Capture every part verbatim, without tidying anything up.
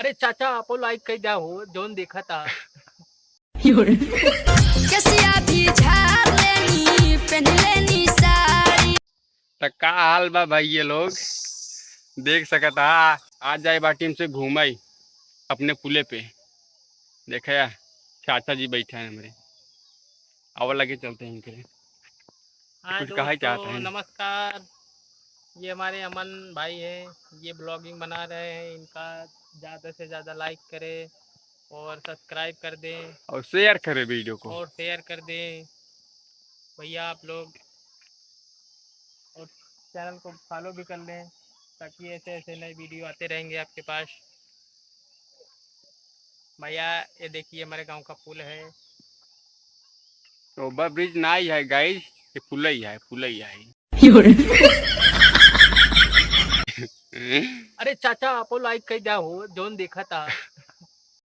अरे चाचा, आपो like कइ द्या हो, जौन देखा था। केसिया भी झार लेनी, पहन लेनी साड़ी। त का हाल बा भाई, ये लोग देख सकत हा, आज जाए बाटी हमसे घूमई अपने पुले पे। देखा या, चाचा जी बैठा है हमरे, आवा लगे चलते हैं इनके। हाँ कुछ कहा दोस्तों, चाहते हैं? नमस्कार, ये हमारे अमन भाई हैं, ये vlogging बना रहे हैं, इनका ज़्यादा से ज़्यादा like करें और subscribe कर दें और share करें video को। और share कर दें भैया आप लोग, और channel को follow भी कर लें, ताकि ऐसे ऐसे नए video आते रहेंगे आपके पास। भैया, ये देखिए, हमारे गांव का पुल है। Over bridge नाई है guys, ये पुलई है, पुलई है। अरे चाचा, आपो like कइ द्या हो, जौन देखा था।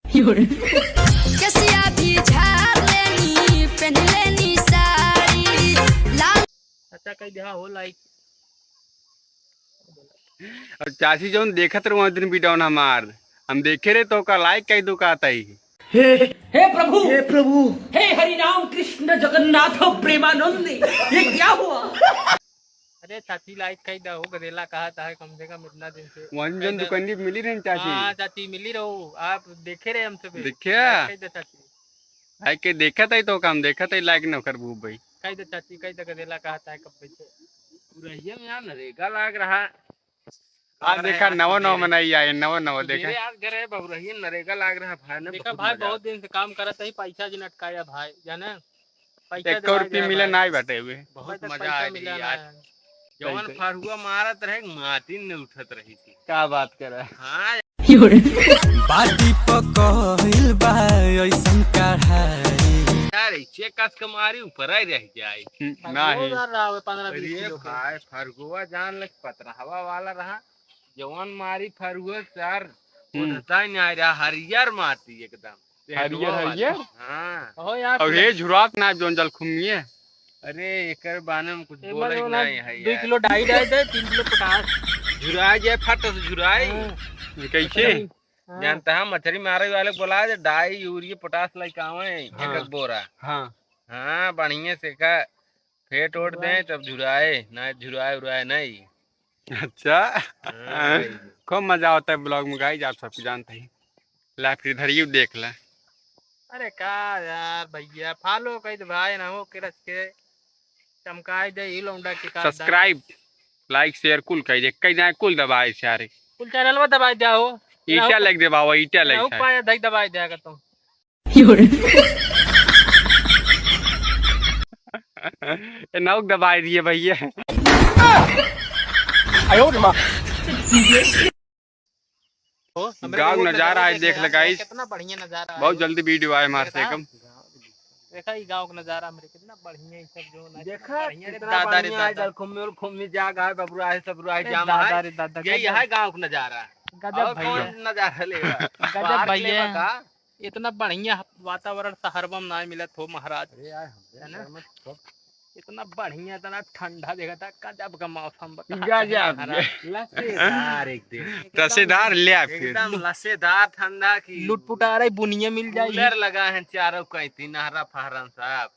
केसिया भी झार लेनी, पहन लेनी साड़ी। लाल चाचा कइ द्या हो like। और चाची जौन देखत रहो दिन video हमार, हम देखे रहे तो का like कइ दो का ताई। हे, हे प्रभु, हे प्रभु, हे हरि राम कृष्ण जगन्नाथ प्रेमानंद, ये क्या हुआ? अरे चाची, like कइ द्या हो, गदेला कहा था है, कम से कम इतना दिन से। वहीं जौन दुकानी मिली रही चाची। हाँ चाची, मिली रहो, आप देखे रहे हमसे भी। देखे? Like कइ द्या चाची। Like कइ देखा था तो काम देखा था, like न कर भूप भाई। कइ द्या चाची, कइ द्या, गदेला कहा था है कब से। उरहिया में यार नरेगा लाग रहा। आज देखा, नवा नवा मनई आए, नवा नवा देखा। मेरे आज घर है बहुरहिया नरेगा लाग रहा भाई ने, देखा बहुत भाई, मजा बहुत दिन से काम करत है, पैसा जिन अटकाया भाई, जाने? पैसा एक रुपये मिले ना ही बाटे हुए। बहुत मजा आ रही यार। जवन फरुआ मारत रहे, माटी न उठत रही थी। का बात कर रहा है? हाँ। बाटी पकइल बा ऐसन कढ़ाई। यार, ऐसे कस के मारी, ऊपर ही रह जाए। हम्म, नहीं। फरुआ रहा है पन्द्रह बीस किलो के। भाई, फरुआ जान लग पतरहवा वाला रहा, जवन मारी फरुआ सर, हम्म। उठता ही नहीं रहा, हरियर माटी एकदम। हरियर, हरियर? हाँ। कहो यार, और ये झुरात ना जौन जल खुमिए। अरे, एकर बारे में कुछ बोले के नहीं है यार। दो किलो डाई डाल दे, तीन किलो पोटाश। झुराए जाए, फट से झुराए। हाँ। कैसे? हाँ। जानता है, मछली मारे वाले को बोला दे, डाई, यूरिया, पोटाश लेके आवे, हाँ। एक एक बोरा। हाँ। हाँ, बढ़िया से का फेट ओट दे, तब झुराए, ना झुराए उराए नहीं। अच्छा। हाँ भाई। खूब मजा आवत है vlog में guys, आप सबके जानते ही। ला फिर इधर यू देख ला। अरे का यार भैया, follow कइ दे भाई, ना हो के रच के चमकाई दे ई लौंडा के का। Subscribe, like, share कुल कइ दे, कइ जाए कुल दबाए सारे। कुल channel में दबाई दे हो। ईटा लग दबाओ, ईटा लग ना हो है। पाया दई दबाई दे अगर तुम। ए, नौक दबाई दिए भैया। आयो रे माँ। गाँव नजारा आज देख ले guys। कितना बढ़िया नजारा है। बहुत जल्दी video आए हमारे से एकदम। देखा ये गाँव का नजारा मेरे, कितना बढ़िया ये सब जो ना, देखा कितना बढ़िया। कितना दादा रे बढ़िया है, दादा। जल खुम्मी और खुम्मी जाग है, बबुरा है, सबुरा है, अरे जाम दादा है। रे दादा, यही गजब। है गाँव का नजारा। गजब और भैया। कौन नजारा लेवा? गजब भैया। लेवा का? इतना बढ़िया वातावरण शहर में ना मिलत हो महाराज। अरे यार, हमरे है ना? शहर में सब इतना बढ़िया, इतना ठंडा देखा था, गजब का मौसम बता गजब महाराज। के। लस्सेदार एकदम। एकदम लस्सेदार ले आ फिर। एकदम लस्सेदार ठंडा की। लुटपुटारे बुनिया मिल जाई। कूलर लगा है चारों कैती, नहरा फहरन साहब।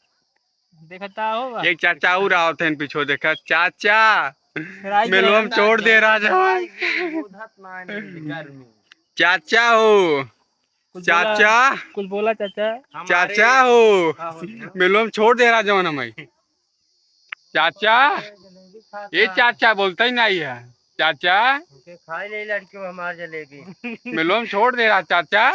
देखता हो बा? एक चाचा और आवत हैं पीछे, देखा, चाचा, मेलवा में छोड़ दे राजा। भाई, बुझत ना है गर्मी। चाचा हो, कुछ बोला, चाचा। कुछ बोला चाचा। हमारे चाचा हो। हाँ, हो, हो। मेलवा में छोड़ दे रहा जवन हमें। चाचा, ये चाचा बोलता ही नहीं है। चाचा। उनके खाए ले लड़के हमार जलेबी। मेलवा में छोड़ दे रहा चाचा।